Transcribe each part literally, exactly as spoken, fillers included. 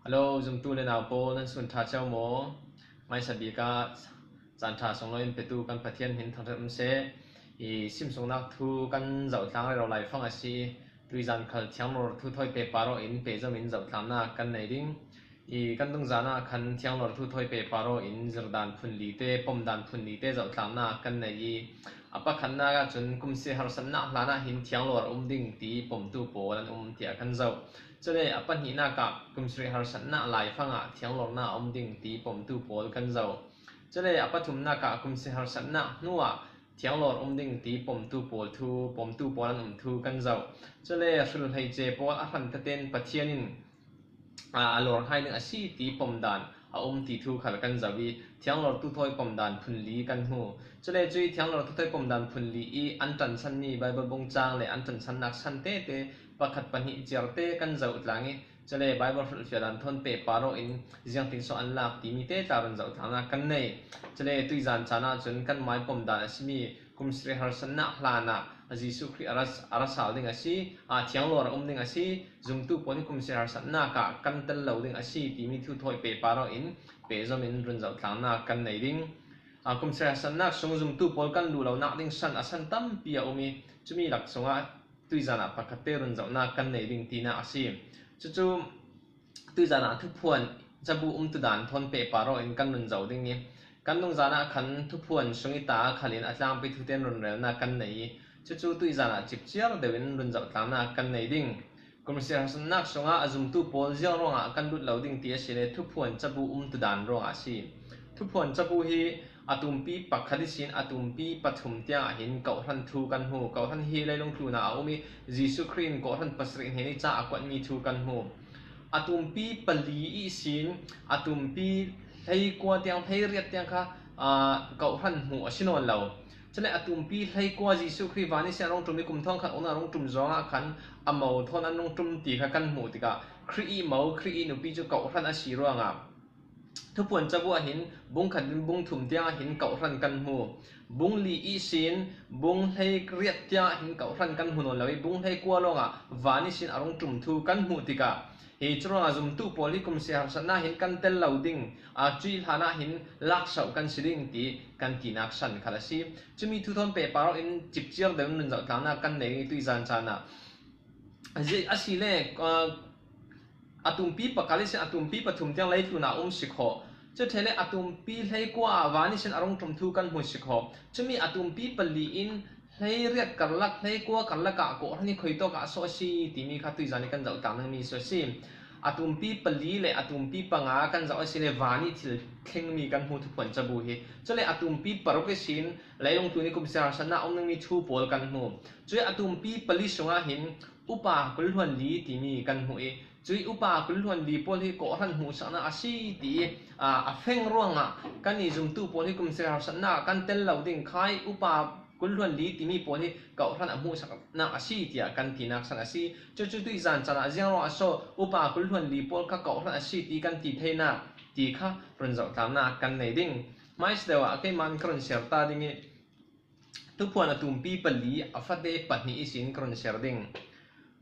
Hello, zumtu le nau pawl, nan sun ṭha cio maw? Hmaisa bik ah caan ṭha sunglawi in petu kan Pathian min thangṭhat um seh. I simsungnak thu kan zoh tlang rero lai fang a si. Tuizan khal Thianglor thu thawi pehpar aw in pehzom in zoh tlangnak kan nei ding. I kan dungzan ah khan Thianglor thu thawi pehpar aw in zirdan phun li te, pomdan phun li te zoh tlangnak kan nei i, a pakhatnak ah cun kumsih harsatnak hlan ah hin Thianglor a um ding ti pomtu pawl an um tiah kan zoh. Cule a pahnihnak ah kumsih harsatnak laifang ah Thianglornak a um ding ti pomtu pawl kan zoh. Cule a pathumnak ah kumsih harsatnak hnuah Thianglor um ding ti pomtu pawl thu, pomtu pawl an um thu kan zoh. Cule hrilhleice pawl a hrantete'n Pathian in, aa, a lawr hai ding a si ti pomdan a um ti thu khal kan zoh i, Thianglortu thawi pomdan phun li kan hmu. Cule cuih Thianglortu thawi pomdan phun li i an ṭansanmi Baibal bungcang le an ṭansannak san tete pakhat pahnih ciarte kan zoh tlang i, cule Baibal hrilhfiah dan thawn pehpar aw in ziangtin so an lak timi te tla run zoh tlangnak kan nei. Cule tuizan caan ah cun kan mai pomdan a simi kumsih harsatnak hlan ah Jesuh Khrih a ra, a ra sal ding a si, aa, Thianglor a um ding a si, zumtu pawl hi kumsih harsatnak ah kan tel lo ding a si timi thu thawi pehpar aw in pehzom in run zoh tlangnak kan nei ding. Aa, kumsih harsatnak sung zumtu pawl kan luh lonak ding san a san tampi a um i, cumi lak sungah tuizan ah pakhat te run zohnak kan nei ding tinak a si. Cucu tuizan ah thuphuan cabu umtu dan thawn pehpar aw in kan run zoh ding i, kan dungzan ah khan thuphuan sung i ta khal in a tlangpi thu te'n runrelnak kan nei i, cucu tuizan ah cipciar deuh in run zoh tlangnak kan nei ding. Kumsih harsatnak sungah a zumtu pawl ziang ruangah kan lut lo ding ti a si le thuphuan cabu umtu dan ruangah a si. Thuphuan cabu hi a tumpi pakhat ihsin a tumpi pathum tiangah hin kawhhran thu kan hmu. Kawhhran hi leilung tlunah a um i, Jesuh Khrih in kawhhran pasarih hnen i ca a kuatmi thu kan hmu. A tumpi pali ihsin a tumpi hleikua tiang, hleiriat tiang kha, aa, kawhhran hmuh a si nawn lo. Cule a tumpi hleikua Jesuh Khrih van ihsin a rung ṭum i kum thawngkhat awknak a rung ṭum zawngah khan a mo thawn an rung ṭum ti kha kan hmuh tikah Khrih i mo, Khrih i nupi cu kawhhran a si ruangah thuphuan cabu ah hin bung khat in bung thum tiang ah hin kawhhran kan hmu. Bung li ihsin bung hleiriat tiang ah hin kawhhran kan hmu nawn lo i, bung hleikua lawngah van ihsin a rung ṭum thu kan hmuh tikah, hi curuangah zumtu pawl hi kumsih harsatnak hin kan tel lo ding, aa, cuih hlanah hin laksoh kan si ding ti kan tinak san khal a si. Cumi thu thawn pehpar aw in cipciar deuh in run zoh tlangnak kan nei tuizan caan ah. A si le, aa, a tumpi pakhat ihsin a tumpi pathum tiang leitlun ah um si khawh. Cu ṭheh le a tumpi hleikua ah van ihsin a rung ṭum thu kan hmu si khawh. Cumi a tumpi pali in hleiriat karlak, hleikua karlak ah kawhhran hi khuitawk ah so a si timi kha tuizan i kan zoh tlangnak mi so a si. A tumpi pali le a tumpi panga kan zoh a si le van i thil thlengmi kan hmu thuphuan cabu hi. Cule a tumpi paruk ihsin leilung tlun i kumsih harsatnak a um dingmi thu pawl kan hmu. Cuih a tumpi pali sungah hin upa kul hluan li timi kan hmuh i, cuih upa kul hluan li pawl hi kawhhran hmuhsaknak a si ti i, aa, a feng ruangah kan i zumtu pawl hi kumsih harsatnak kan tel lo ding khai upa kul hluan li timi pawl hi kawhhran a hmuhsaknak a si tiah kan tinak san a si. Cucu tuizan caan ah ziang ruangah so upa kul hluan li pawl kha kawhhran a si ti kan ti theinak ti kha run zoh tlangnak kan nei ding. Hmaisa deuh ah keimah in ka run siar ta ding i, thuphuan a tumpi pali a fate pahnih ihsin ka run siar ding.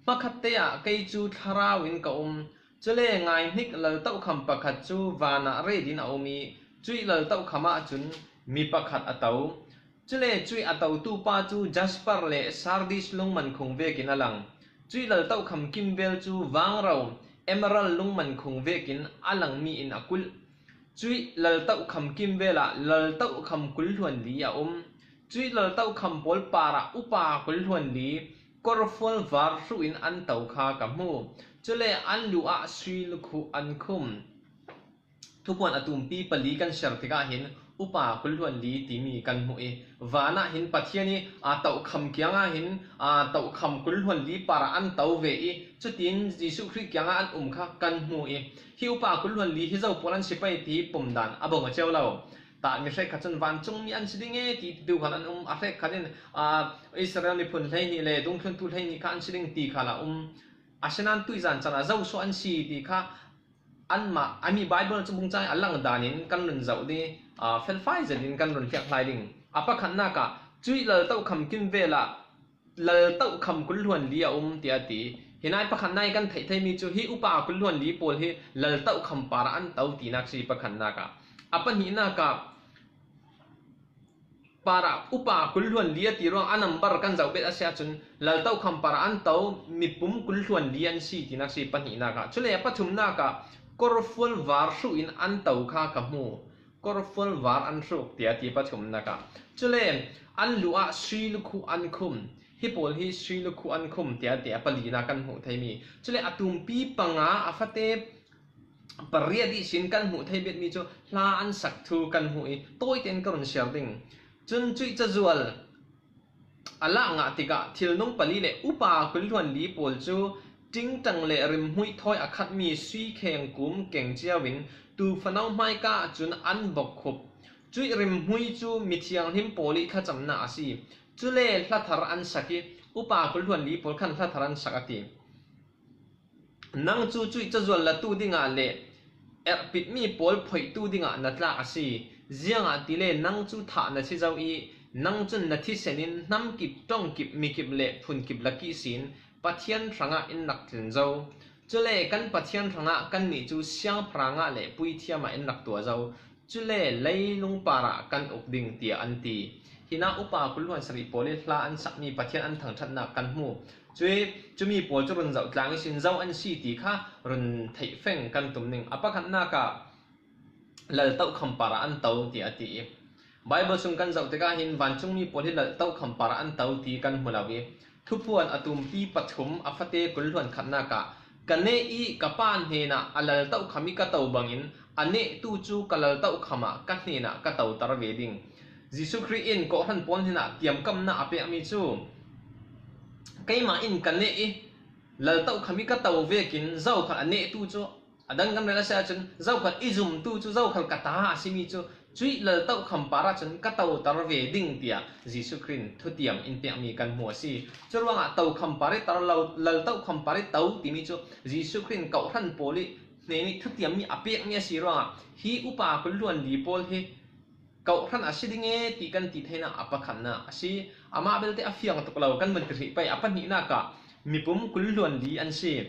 Hmakhatte ah kei cu thlarau in ka um. Cule ngaihnik laltohkham pakhat cu van ah ret in a um i, cuih laltohkham ah cun mi pakhat a to. Cule cuih a totu pa cu jasper le sardis lungmankhung vekin a lang. Cuih laltohkham kimvel cu vangro emerald lungmankhung vekin a langmi in a kulh. Cuih laltohkham kimvel ah laltohkham kul hluan li a um. Cuih laltohkham pawl parah upa kul hluan li korfual var hruh in an to kha ka hmu. Cule an lu ah sui lukhuh an khum. Thuphuan a tumpi pali kan siar tikah hin upa kul hluan li timi kan hmuh i, van ah hin Pathian i, aa, tohkham kiangah hin, aa, tohkham kul hluan li parah an to ve i, cutin Jesuh Khrih kiangah an um kha kan hmu i, hi upa kul hluan li hi zo pawl an si pei ti pomdan a bawng a cio lo. Tah mi hrekkhat cun vancungmi an si ding e ti tu khan an um, a hrekkhat in, aa, Israel miphun hleihnih le dungthluntu hleihnih kha an si ding ti kha a um. Asinain tuizan caan ah zo so an si ti kha anmah, a mi Baibal cu bungcang a lang dan in kan run zoh ding, aa, felfai zet in kan run hliak hlai ding. A pakhatnak ah cuih laltohkham kimvel ah Laltohkham kulhluan li a um, tiah a ti. Hi nai pakhatna i kan theih theimi cu hi upa kulhluan li pawl hi Laltohkham parah an to tinak si pakhatnak ah. A pahnihnak ah parah upa kulhluan li a ti ruang a nambar kan zoh bet a si ahcun Laltohkham parah an to mipum kulhluan li an si tinak si pahnihnak ah. Cule a pathumnak ah Korfual var hruh in an to kha ka hmu. Korfual var an hruk, tiah a ti pathumnak ah. Cule an lu ah sui lukhu an khum. Hi pawl hi sui lukhu an khum, tiah a ti a palinak kan hmuh theimi. Cule a tumpi panga a fate pariat ihsin kan hmuh thei betmi cu hla an sak thu kan hmuh i, tawite in ka run siar ding. Cun cuih cazual a lak ngah tikah thilnung pali le upa kulhluan li pawl cu ṭingṭang le rimhmui thawi a khatmi sui kheng kum keng cio in tuufano hmaika cun an bok khup. Cuih rimhmui cu mithianghlim pawl i thlacamnak a si. Cule hlathar an sak i upa kulhluan li pawl khan hlathar an sak a ti. Nang cu cuih cazual latu dingah le erhpitmi pawl phoihtu dingah na tlak a si. Ziangahtile nang cu thah na si zo i nang cun na thisen in hnamkip, ṭongkip, mikip le phunkip lak ihsin Pathian hrangah in rak tlin zo. Cule kan Pathian hrangah kannih cu siangpahrang ah le puithiam ah in rak tuah zo. Cule leilung parah kan uk ding, tiah an ti. Hinah upa kulhluan sarih pawl i hla an sakmi Pathian an thangṭhatnak kan hmu. Cui, cumi pawl cu run zoh tlang ihsin zo an si ti kha run theih feng kan tum ning. A pakhatnak ah Laltohkham parah an to, tiah a ti i, Baibal sung kan zoh tikah hin vancungmi pawl hi Laltohkham parah an to ti kan hmu lo i, Thuphuan a tumpi pathum a fate kulhluan khatnak ah, ka neh i ka Pa hnenah a Laltohkham i ka to bangin a nehtu cu ka Laltohkham ah ka hnenah ka toter ve ding. Jesuh Khrih in kawhhran pawl hnenah tiamkamnak a pekmi cu, keimah in ka neh i Laltohkham i ka to vekin zokhal a nehtu cu a dang kan rel a si ahcun zokhal i zumtu cu zokhal ka ta a simi cu cuih Laltohkham par ahcun ka toter ve ding, tiah Jesuh Khrih in thutiam in pekmi kan hmu a si. Curuangah tokham par i tar lo, Laltohkham par i to timi cu Jesuh Khrih in kawhhran pawl i hnen i thutiammi a pekmi a si ruangah hi upa kulhluan li pawl hi kawhhran a si ding e ti kan ti theinak a pakhatnak a si. Amah belte a fiang tuk lo kan vun ti hrih pei. A pahnihnak ah mipum kulhluan li an si.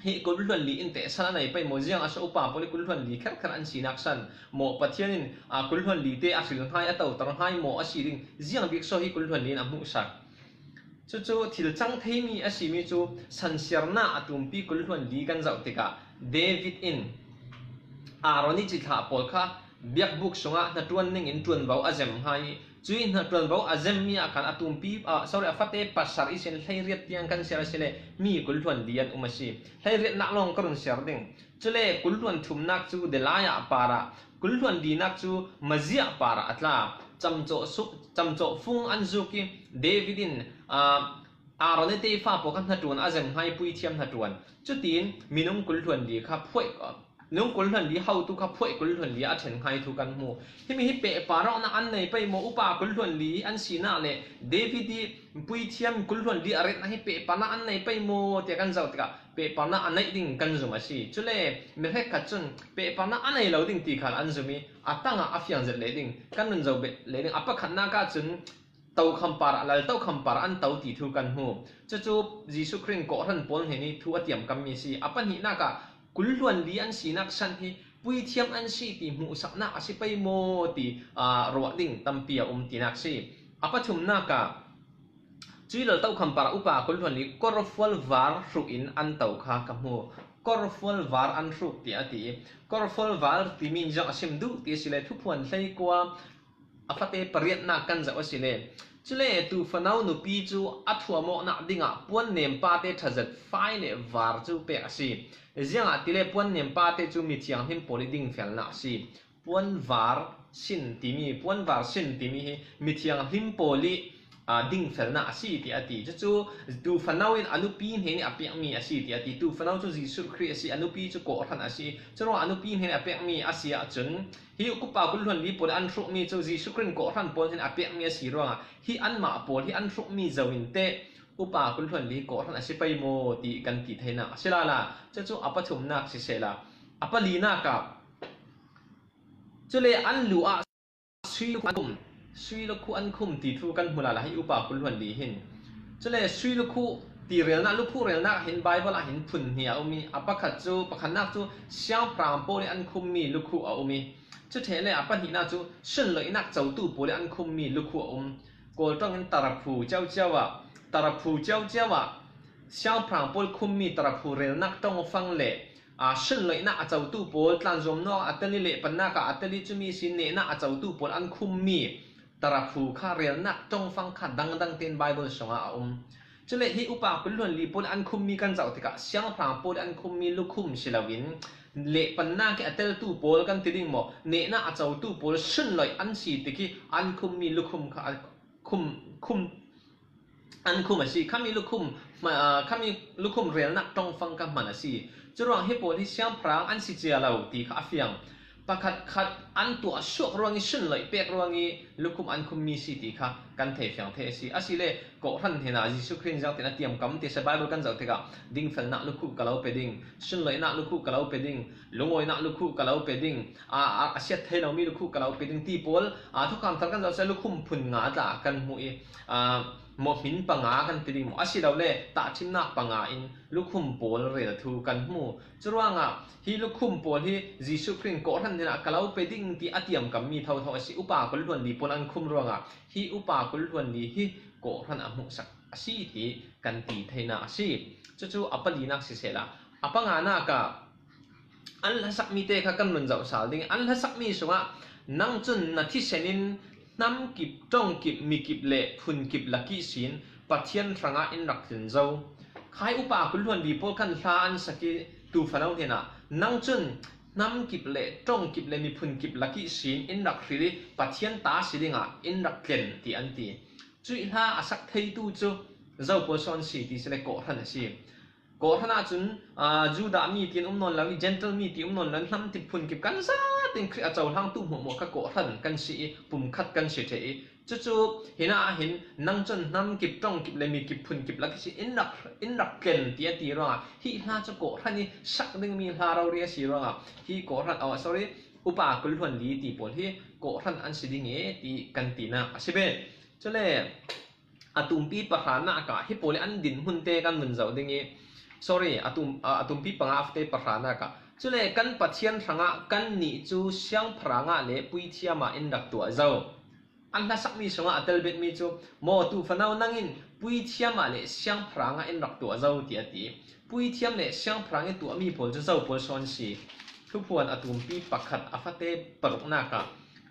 Hi kulhluan li in tehsan a nei pei maw? Ziang a si upa pawl i kulhluan li kherkher an sinak san maw? Pathian in, aa, kulhluan li te a hril hngai, a toter hngai maw a si ding? Ziang bik so hi kulhluan li in a hmuhsak? Cucu thil cang theimi a simi cu sansiarnak a tumpi kulhluan li kan zoh tikah David in Aaron i cithlah pawl kha biakbuk sungah hnaṭuan ningin ṭuanvo a zem hngai i, cuih hnaṭuanvo a zemmi ah khan a tumpi, ah, sorry, a fate pasar ihsin hleiriat tiang kan siar a si le mi kulhluan li an um a si. Hleiriatnak lawng ka run siar ding. Cule kulhluan thumnak cu Delaia parah, kulhluan linak cu Mazia parah a tla. Camcawh su-, camcawh fung an zuk i David in, ah, Aaron i tefa pawl kha hnaṭuan a zem hngai, puithiam hnaṭuan. Cutin minung kulhluan li kha phuaih, minung kulhluan li hotu kha phuaih kulhluan li a ṭhen hngai thu kan hmu. Himi hi pehpar awknak an nei pei maw? Upa kulhluan li an sinak le David i puithiam kulhluan li a retnak hi pehparnak an nei pei maw tiah kan zoh tikah pehparnak a neih ding kan zum a si. Cule mi hrekkhat cun pehparnak a nei lo ding ti khal an zum i a tangah a fiang zet leh ding kan nun zo bet leh ding. A pakhatnak ahcun tokham parah, Laltokham parah an to ti thu kan hmu. Cucu Jesuh Khrih in kawhhran pawl hnen i thu a tiamkammi a si. A pahnihnak ah kulhluan li an sinak san hi puithiam an si ti hmuhsaknak a si pei maw ti, aa, ruah ding tampi a um tinak si. A pathumnak ah cuih Laltokham parah upa kulhluan li korfual var hruh in an to kha ka hmu. Korfual var an hruk tiah a ti i, korfual var timi in ziang a sim duh ti a si le Thuphuan hleikua a fate pariatnak kan zoh a si le. Cule tuufano nupi cu a thuamawknak dingah puannem pate ṭhazet fai le var cu pek a si. Ziangahtile puannem pate cu mithianghlim pawl i dingfelnak a si. Puanvar sin timi, puanvar sin timi hi mithianghlim pawl i, aa, dingfelnak a si, tiah a ti. Cucu tuufano in a nupi hnen i a pekmi a si, tiah a ti. Tuufano cu Jesuh Khrih a si, a nupi cu kawhhran a si. Curuangah a nupi hnen i a pekmi a si ahcun, hi upa kulhluan li pawl an hrukmi cu Jesuh Khrih in kawhhran pawl hnen a pekmi a si ruangah, hi anmah pawl hi an hrukmi zo in teh upa kulhluan li kawhhran a si pei maw ti kan ti theinak a si lala. Cucu a pathumnak sisehla, a palinak ah cule an lu ah sui lukhu an khum, sui lukhu an khum ti thu kan hmu lala hi upa kulhluan li hin. Cule sui lukhuh ti relnak, lukhuh relnak hin Bible ah hin phun hnih a um i, a pakhat cu, pakhatnak cu siangpahrang pawl i an khummi lukhuh a um i, cuthehleh a pahnihnak cu sunloihnak cotu pawl i an khummi lukhuh a um. Kawl ṭong in taraphu ciauciau ah, taraphu ciauciau ah siangpahrang pawl khummi taraphu relnak ṭongfang le aa, sunloihnak a cotu pawl, tlanzuamnak a tel i, lehpannak ah a tel i, cumi sin nehnak a cotu pawl an khummi taraphu kha, relnak ṭongfang kha dangdang tein Bible sungah a um. Cule hi upa kul hluan li pawl an khummi kan zoh tikah siangpahrang pawl an khummi lukhum si loin lehpannak i a teltu pawl kan ti ding maw, nehnak a cotu pawl, sunloih an si tik i an khummi lukhum kha a khum, khum an khum a si. Khami lukhum, hma-, aa, khami lukhum relnak ṭongfang kha hman a si. Curuang hi pawl hi siangpahrang an si cia lo ti kha a fiang. Pakhatkhat an tuah suak ruang i, sunloih pek ruang i lukhum an khummi si ti kha kan thei fiang thei a si. Asile kawhhran hnenah Jesuh Khrih in ziangtin a tiamkam ti a si, Bible kan zoh tikah dingfelnak lukhuh ka lo pe ding, sunloihnak lukhuh ka lo pe ding, lungawinak lukhuh ka lo pe ding, a, a, a siat thei lomi lukhuh ka lo pe ding ti pawl, a, Thukham Thar kan zoh seh lukhum phun nga tla kan hmuh i, a, maw hmin panga kan ti ding maw, asilole tahṭhimnak panga in lukhum pawl rel thu kan hmu. Curuangah hi lukhum pawl hi Jesuh Khrih in kawhhran hnenah ka lo pe ding ti a tiamkammi thotho a si. Upa kul hluan li pawl an khum ruangah hi upa kul hluan li hi kawhhran a hmuhsak a si ti kan ti theinak a si. Cucu a palinak sisehla, a panganak ah an hlasakmi te kha kan run zoh sal ding. An hlasakmi sungah, "Nang cun na thisen in hnamkip, ṭongkip, mikip le phunkip lak ihsin Pathian hrangah in rak tlin zo." Khai upa kul hluan li pawl khan hla an sak i, tufano hnenah, "Nang cun hnamkip le ṭongkip le miphunkip lak ihsin in rak hril i Pathian ta si dingah in rak tlen," ti an ti. Cuih hla a sak theitu cu zo pawl sawn si ti sile kawhhran a si. Kawhhran ahcun, aa, Judah mi ti an um nawn lo i, Gentile mi ti um nawn lo, hnamkip phunkip kan zat in Khrih a cohlangtu hmuahhmuah kha kawhhran kan si i, pumkhat kan si ṭheh i, cucu hinah hin, "Nang cun hnamkip, ṭongkip le mikip phunkip lak ihsin in rak, in rak tlen," ti a ti ruangah, hi hla cu kawhhran i sak dingmi hla rori a si ruangah, hi kawhhran, oh, sorry, upa kul hluan li ti pawl hi kawhhran an si ding i ti kan tinak a si ve. Cule, a tumpi pahranak ah hi pawl i an dinhmun te kan vun zoh ding i, sorry, a tum-, a, a tumpi panga a fate pahranak ah, "Cule kan Pathian hrangah kannih cu siangpahrang ah le puithiam ah in rak tuah zo." An hlasakmi sungah a tel betmi cu, "Maw tufano, nang in puithiam ah le siangpahrang ah in rak tuah zo," ti a ti. Puithiam le siangpahrang i tuahmi pawl cu zo pawl sawn si. Thuphuan a tumpi pakhat a fate paruknak ah,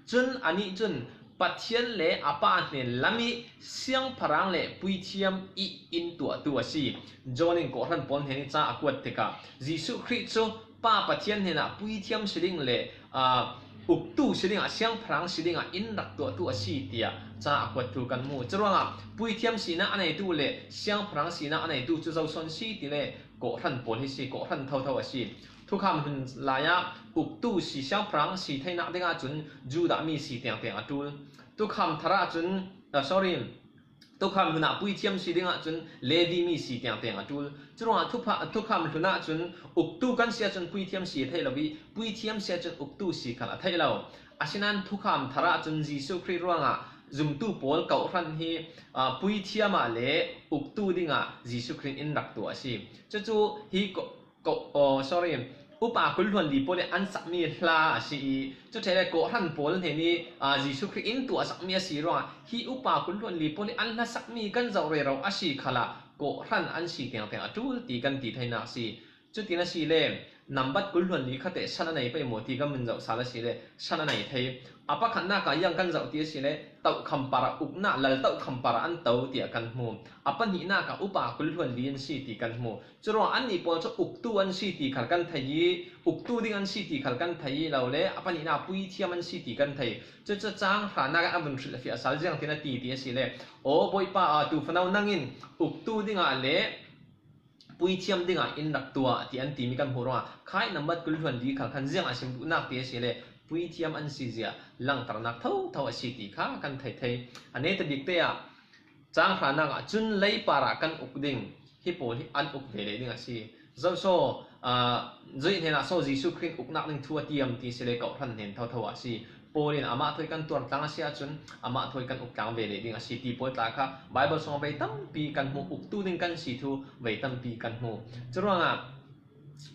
cun anih cun Pathian le a Pa hnen lam i siangpahrang le puithiam i in tuahtu a si. John in kawhhran pawl hnen i ca a kuat tikah Jesuh Khrih cu Pa Pathian hnenah puithiam si ding le, aa, uktu si dingah, siangpahrang si dingah in rak tuahtu a si, tiah ca a kuat thu kan hmu. Curuangah puithiam sinak a neitu le siangpahrang sinak a neitu cu zo sawn si ti le kawhhran pawl hi si, kawhhran thotho a si. Thukham hlun lai ah uktu si, siangpahrang si theinak ding ahcun Judah mi si tiangtiang a ṭul. Thukham Thar ahcun, ah, sorry, Thukham hlun ah puithiam si ding ahcun Levi mi si tiangtiang a ṭul. Curuangah thupha-, Thukham hlun ahcun uktu kan si ahcun puithiam si a theih lo i, puithiam si ahcun uktu si khal a theih lo. Asinain Thukham Thar ahcun Jesuh Khrih ruangah zumtu pawl kawhhran hi, aa, puithiam ah le uktu dingah Jesuh Khrih in rak tuah a si. Cucu hi ko-, ko-, aw, sorry, upa kul hluan li pawl i an sakmi hla a si i, cuthehleh kawhhran pawl hnen i, aa, Jesuh Khrih in tuahsakmi a si ruangah, hi upa kul hluan li pawl i an hlasakmi kan zoh rero a si khalah kawhhran an si tiangtiang a ṭul ti kan ti theinak a si. Cutin a si le, nambat kul hluan li kha teh san a nei pei maw ti kan vun zoh sal a si le, san a nei thei. A pakhatnak ah ziang kan zoh ti a si le, tohkham par ah uknak, lal tohkham par ah an to tiah kan hmu. A pahnihnak ah upa kul hluan li an si ti kan hmu. Curuangah annih pawl cu uktu an si ti khal kan thei i, uktu ding an si ti khal kan thei i lo le, a pahnihnak puithiam an si ti kan thei. Cucu cang hranak ah a vun hrilhfiah sal ziangtin a ti ti a si le, "Aw Bawipa, aa, tufano, nang in uktu dingah le puithiam dingah in rak tuah," ti an timi kan hmuh ruangah, khai nambat kul hluan li khal khan ziang a sim duhnak ti a si le, puithiam an si zia langternak thotho a si ti kha kan thei thei. A netabik te ah, cang hranak ah, "Cun leipar ah kan uk ding," hi pawl hi an uk ve lei ding a si. Zoso, aa, zuih hnenah so Jesuh Khrih uknak ding thu a tiam ti si le kawhhran hnen thotho a si. Paul in amah thawi kan tuar tlang a si ahcun, amah thawi kan uk tlang ve leh ding a si ti pawl tla kha Bible sungah vei tampi kan hmuh, uktu ding kan si thu vei tampi kan hmuh. Curuangah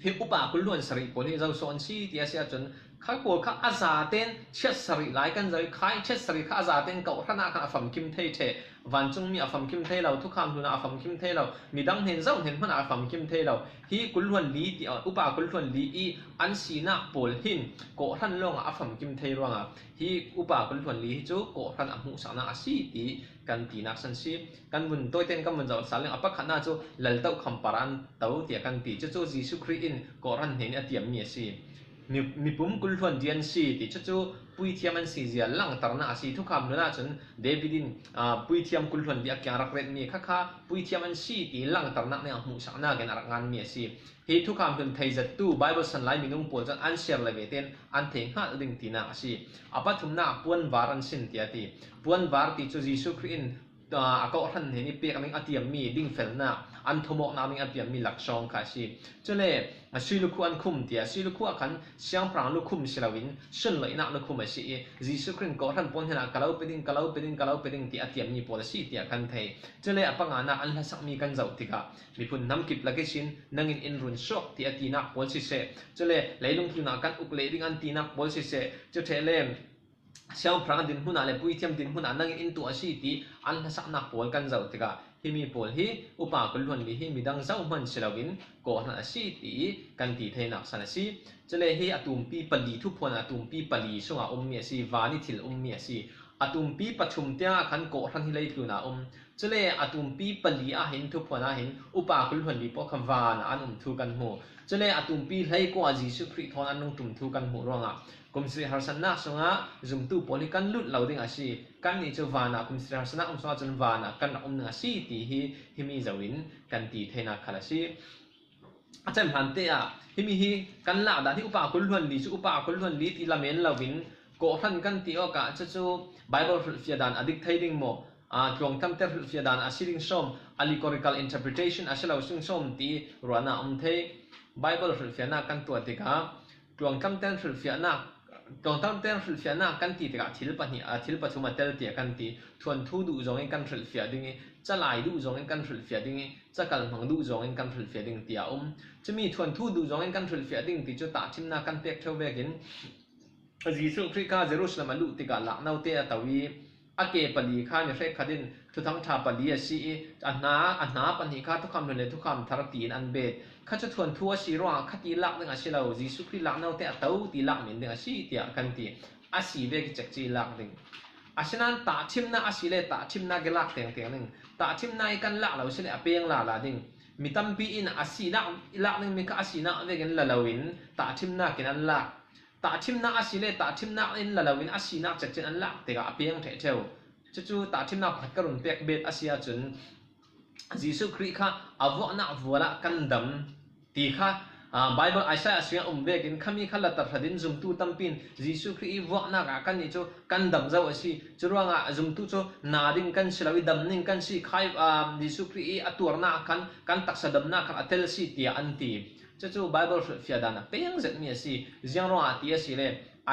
hi upa kul hluan sarih pawl hi zo so an si ti a si ahcun, kha pawl kha a zaten chiat sarih lai kan zo i, kha chiat sarih kha a zaten kawhhran ah khan a famkim thei ṭheh, vancungmi a famkim thei lo, thukham hlun ah a famkim thei lo, midang hnen zo hnen hmanh ah a famkim thei lo. Hi kul hluan li ti, upa kul hluan li i an sinak pawl hin kawhhran lawngah a famkim thei ruangah hi upa kul hluan li hi cu kawhhran a hmuhsaknak a si ti kan tinak san si. Kan vun tawiten kan vun zoh sal ning a pakhatnak cu laltoh khampar an to tiah kan ti. Cucu Jesuh Khrih in kawhhran hnen i a tiammi a si. Mi, mipum kul hluan li an si ti cucu puithiam an si zia langternak a si. Thukham nun ahcun David in, aa, puithiam kul hluan li a kiang rak retmi kha kha puithiam an si ti langternak nih a hmuhsaknak in a rak nganmi a si. Hi thukham hlun theizettu Bible san lai minung pawl cun an siar le ve tein an thei hngalh ding tinak a si. A pathumnak puanvar an sin tiah a ti. Puanvar ti cu Jesuh Khrih in, aa, a kawhhran hnen i pek ding a tiammi dingfelnak, an thawmawknak ding a tiammi laksawng kha a si. Cule a sui lukhu an khum tiah, sui lukhu ah khan siangpahrang lukhum si loin sunloihnak lukhum a si i, Jesuh Khrih in kawhhran pawl hnenah ka lo pe ding, ka lo pe ding, ka lo pe ding tiah a tiammi pawl a si tiah kan thei. Cule a panganak an hlasakmi kan zoh tikah, miphun hnam kip lak ihsin nangin in run suak ti a tinak pawl siseh, cule leilung tlunah kan uk leh ding an tinak pawl siseh, cu ṭheh le siangpahrang dinhmun ah le puithiam dinhmun ah nangin in tuah a si ti an hlasaknak pawl kan zoh tikah, himi pawl hi upa kul hluan li hi midang zohman si loin kawhhran a si ti kan ti theinak san a si. Cule hi a tumpi pali, thuphuan a tumpi pali sungah ummi a si, van i thil ummi a si. A tumpi pathum tiangah khan kawhhran hi leitlun ah um. Cule a tumpi pali ah hin, thuphuan ah hin upa kul hluan li pawl kha van ah an um thu kan hmu. Cule a tumpi hleikua ah Jesuh Khrih thawn an lungtum thu kan hmuh ruangah kum sarih harsatnak sungah zumtu pawl hi kan lut lo ding a si. Kannih cu van ah kum sarih harsatnak um sungah cun van ah kan rak um ding a si ti hi himi zo in kan ti theinak khal a si. A cem hlan te ah himi hi kan lak dan hi upa kul hluan li cu upa kul hluan li ti lamen loin kawhhran kan ti awkah cucu Bible hrilhfiah dan a dik thei ding maw? Aa, tluangtlamter hrilhfiah dan a si ding sawm, allegorical interpretation a si lo ding sawm ti ruahnak um thei. Bible hrilhfiahnak kan tuah tikah tluangtlamter hrilhfiahnak, tluangtlamter hrilhfiahnak kan ti tikah thil pahnih, aa, thil pathum a tel tiah kan ti. Thuanthu duh zongin kan hrilhfiah ding i, calai duh zongin kan hrilhfiah ding i, cakal hmang duh zongin kan hrilhfiah ding tiah a um. Cumi thuanthu duh zongin kan hrilhfiah ding ti cu tahṭhimnak kan pek ṭheu vekin Jesuh Khrih kha Jerusalem a luh tikah laknote a to i a ke pali kha ni hrekkhat in thuthang ṭha pali a si i a hna, a hna pahnih kha thukham hlun le thukham thar tiin an bet. Kha cu thuanthu a si ruangah kha ti lak ding a si lo, Jesuh Khrih laknote a to ti lak men ding a si tiah kan ti. A si vek i cekci lak ding. Asinain tahṭhimnak a si le tahṭhimnak i lak tengteng ding. Tahṭhimnak i kan lak lo si le a peng lala ding. Mi tampi in a sinak i lak ding mi kha a sinak vekin la loin tahṭhimnak in an lak. Tahṭhimnak a si le tahṭhimnak in la loin a sinak cekcin an lak tikah a peng ṭheh ṭheu. Cucu tahṭhimnak pakhat ka run pek bet a si ahcun Jesuh Khrih kha a vuahnak vual ah kan dam ti kha, aa, Bible Isaiah sungah um vekin khami kha later hradin zumtu tampi in Jesuh Khrih i vuahnak ah kannih cu kan dam zo a si. Curuangah zumtu cu na ding kan si lo i dam ning kan si. Khai, aa, Jesuh Khrih i a tuarnak khan kan taksa damnak khan a tel si tiah an ti. Cucu Bible hrilhfiah dan a peng zetmi a si. Ziang ruangah ti a si le,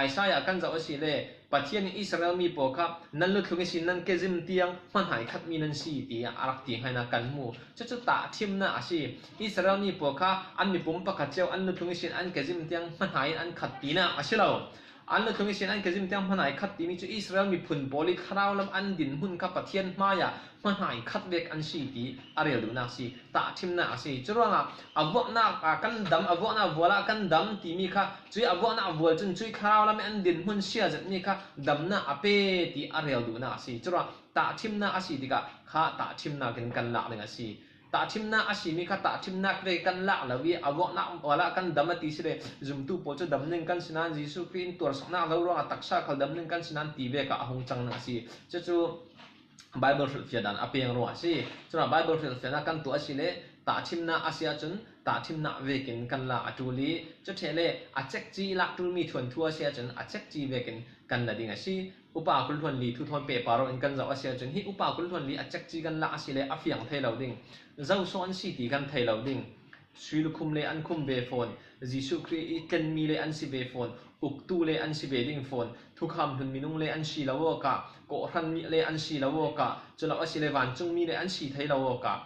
Isaiah kan zoh a si le, Pathian in Israel mi pawl kha nan luthlung ihsin nan kezim tiang hmanhai khatmi nan si tiah a rak ti hainak kan hmu. Cucu tahṭhimnak a si. Israel mi pawl kha an mipum pakhat cio an luthlung ihsin an kezim tiang hmanhai in an khat tinak a si lo. An luthlung ihsin an kezim tiang hmanhai khat timi cu Israel miphun pawl i thlarau lam an dinhmun kha Pathian hmaiah hmanhai khat vek an si ti a rel duhnak si, tahṭhimnak a si. Curuangah a vuaknak, aa, kan dam, a vuaknak vual ah kan dam timi kha, cui a vuaknak vual cun cui thlarau lam i an dinhmun sia zetmi kha damnak a pe ti a rel duhnak a si. Curuangah tahṭhimnak a si tikah kha tahṭhimnak in kan lak ding a si. Tahṭhimnak a simi kha tahṭhimnak ve kan lak lo i a vuaknak vual ah kan dam a ti si le, zumtu pawl cu dam ning kan si nain Jesuh Khrih in tuarsaknak lo ruangah taksa khal dam ning kan si nain ti vek ah a hung cang ding a si. Cucu Bible hrilhfiah dan a peng ruah a si. Cun Bible hrilhfiahnak kan tuah a si le, tahṭhimnak a si ahcun tahṭhimnak vekin kan lak a ṭul i, cu ṭheh le a cekci i lak ṭulmi thuanthu a si ahcun a cekci vekin kan la ding a si. Upa kul hluan li thu thawn pehpar in kan zoh a si ahcun, hi upa kul hluan li a cekci kan lak a si le a fiang thei lo ding. Zo so an si ti kan thei lo ding. Sui lukhum le an khum ve fawn, Jesuh Khrih i tlenmi le an si ve fawn, uktu le an si ve ding fawn, thukham hlun minung le an si lo awkah, kawhhran mi le an si lo awkah, culo a si le vancung mi le an si thei lo awkah,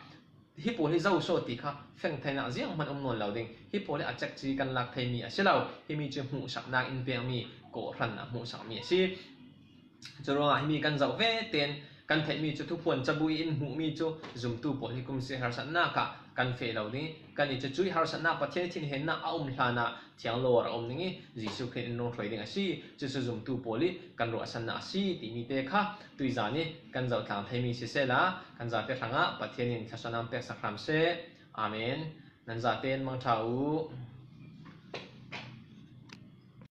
hi pawl hi zo saw ti kha feng theihna zianghman um nawn lo ding. Hi pawl hi a cekci kan lak thei mi a si lo. Himi cu hmuhsaknak in pekmi, kawhhran a hmuhsak mi a si. Curuangah himi kan zoh ve tein kan theihmi cu thuphuan cabu i in hmuhmi cu zumtu pawl hi kumsi harsatnak ah kan feh lo ding i, kan i cucu i harsatnak Pathian i thinhennak a um hlanah thianglawr a um ding i, Jesuh Khrih in rung hruai ding a si. Cucu zumtu pawl i kan ruahsannak a si timi te kha tuizan i kan zohtlang theimi sisehla, kan zate hrangah Pathian in thluasuahnak peksak hram seh. Amen. Nan zate in mangṭha u.